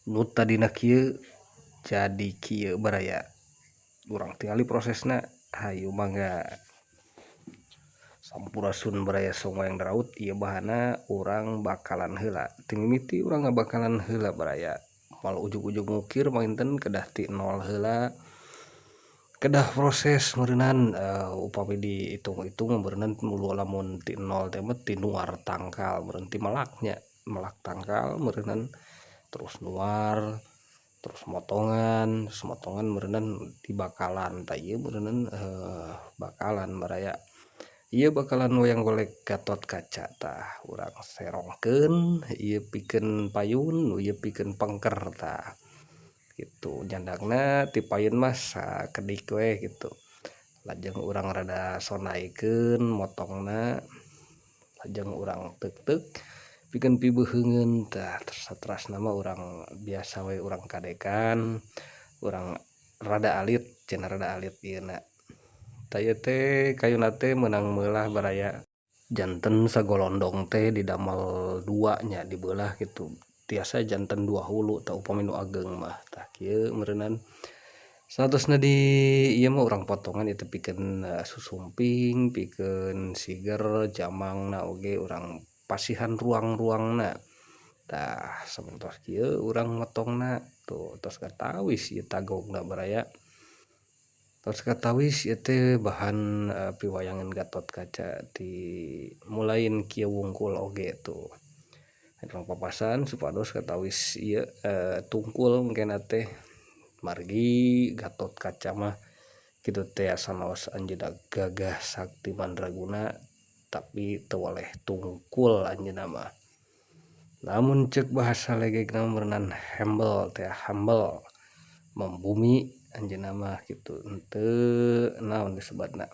Nu tadina kieu jadi kieu baraya. Urang tingali prosesna, hayu mangga. Sampurasun baraya Song Wayang Daraut, ieu bahana urang bakalan heula. Ti mimiti urang ngabakalan heula baraya. Moal ujug-ujug ngukir panginten kedah ti nol heula. Kedah proses meureunan upami diitung-itung meureunan mulu lamun ti nol teh mah ti nuar tangkal meureun ti melaknya, melak tangkal meureunan terus nuar, terus motongan, terus motongan meureunan dibakalan. Tah ieu meureunan bakalan baraya. Ieu bakalan wayang golek Gatot Kaca tah urang serongkeun ieu pikeun payun, ieu pikeun pengker tah kitu. Nyandakna ti payun mah sakedik we kitu. Lajeng urang rada sonaikeun motongna, lajeng urang teuk-teuk pikeun pibeheungeun tah. Saterasna mah urang biasa we urang kadekan, urang rada alit cenah rada alit ieuna. Tah ieu teh kayuna teh meunang meulah baraya. Janten sagolondong teh didamel dua nya dibeulah kitu. Tiasa janten dua hulu tah upami nu ageng mah. Tah kieu meureunan satosna di ieu mah urang potongan ieu teh pikeun susumping, pikeun siger jamangna oge urang pasihan ruang-ruangna. Tah sapertos kieu urang motongna tuh tos katawis ieu tagogna baraya. Tos katawis ieu teh bahan piwayangan Gatot Kaca ti mulain kieu wungkul oge tuh. Urang papasan supados katawis ieu tungkul engkena teh margi Gatot Kaca mah kitu teh sanaos anjeunna gagah sakti mandraguna tapi teu waleh tungkul anjeunna mah. Lamun ceuk bahasa legegna meureunan humble teh, humble membumi anjeunna mah kitu, henteu naon disebatna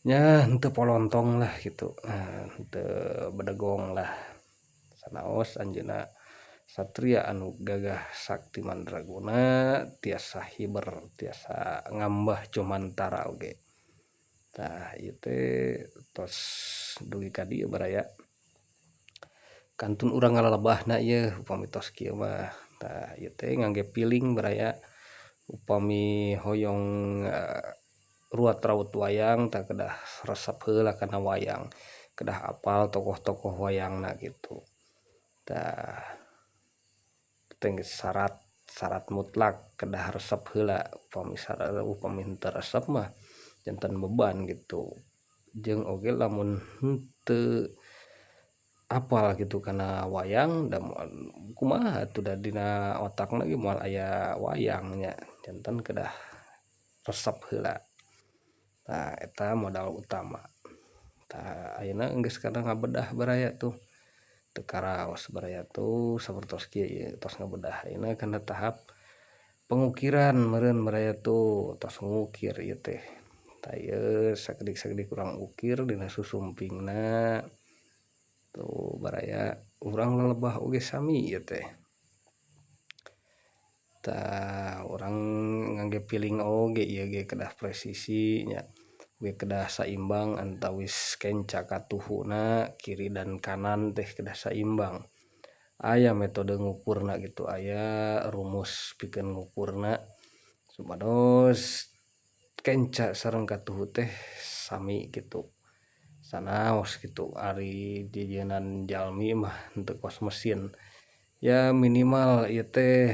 nya, henteu polontong lah kitu, henteu bedegong lah. Sanaos anjeunna satria anu gagah sakti mandraguna tiasa hiber, tiasa ngambah jomantara oge. Tah ieu teh tos dugi ka dieu baraya. Kantun urang ngalalebahna ieu upami tos kieu mah. Tah ieu teh ngangge piling baraya. Upami hoyong ruat raut wayang tah kedah resep heula kana wayang, kedah apal tokoh-tokoh wayangna kitu. Tah teh syarat syarat mutlak kedah resep heula. Upami syarat upami henteu resep mah janten beban gitu. Jeung oge lamun henteu apal gitu kana wayang da kumaha atuh da dina otakna ge moal aya wayang nya, janten kedah resep heula. Tah eta modal utama. Tah ayeuna geus kana ngabedah baraya tuh, teu karaos baraya tuh sapertos kieu ieu tos ngabedah. Ayeuna kana tahap pengukiran meureun baraya tuh, tos ngukir ieu teh. Tah ieu sakedik-sakedik urang ukir dina susumpingna tuh baraya, urang lalebah oge sami ieu teh. Tah urang ngangge piling oge ieu ge kedah presisi nya, ge kedah saimbang antawis kenca katuhuna kiri dan kanan teh kedah saimbang. Aya metode ngukurna gitu, aya rumus pikeun ngukurna supados kenca sareng katuhu teh sami kitu. Sanaos kitu ari jijienan jalmi mah henteu kos mesin. Ya minimal ieu teh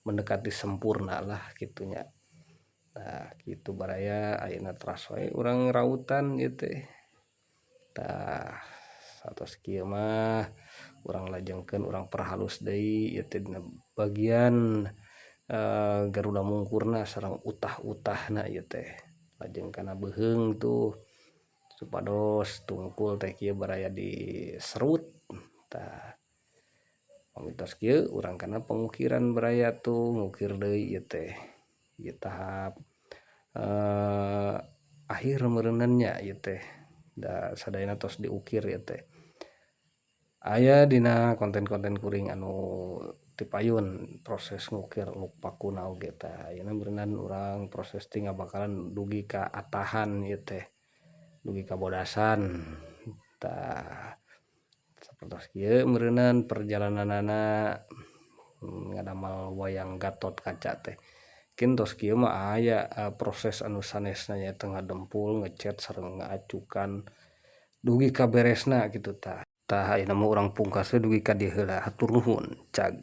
mendekati sempurna lah kitu nya. Tah kitu baraya, ayeuna teras wae urang rautan ieu teh. Tah satos kieu mah urang lajengkeun, urang perhalus deui ieu teh dina bagian Garuda mungkurna sareng utah-utahna ieu teh. Lajeng kana beuheung tuh supados tungkul teh kieu baraya diserut. Tah pami tos kieu urang kana pengukiran baraya tuh, ngukir deui ieu teh. Ieu tahap akhir meureunan nya ieu teh, da sadayana tos diukir ieu teh. Aya dina konten-konten kuring anu ti payun proses ngukir luk pakuna oge. Tah ayeuna meureunan urang proses ti ngabakalan dugi ka atahan ieu teh, dugi ka bodasan. Tah Sapertos kieu meureunan perjalananana ngadamel wayang Gatot Kaca teh. Mungkin tos kieu mah aya proses anu sanesna nyaeta ngadempul, ngecet sareng ngaacukan dugi ka beresna kitu tah. Tah, ayeuna mah urang pungkas we dugi ka dieu heula, hatur nuhun, cag.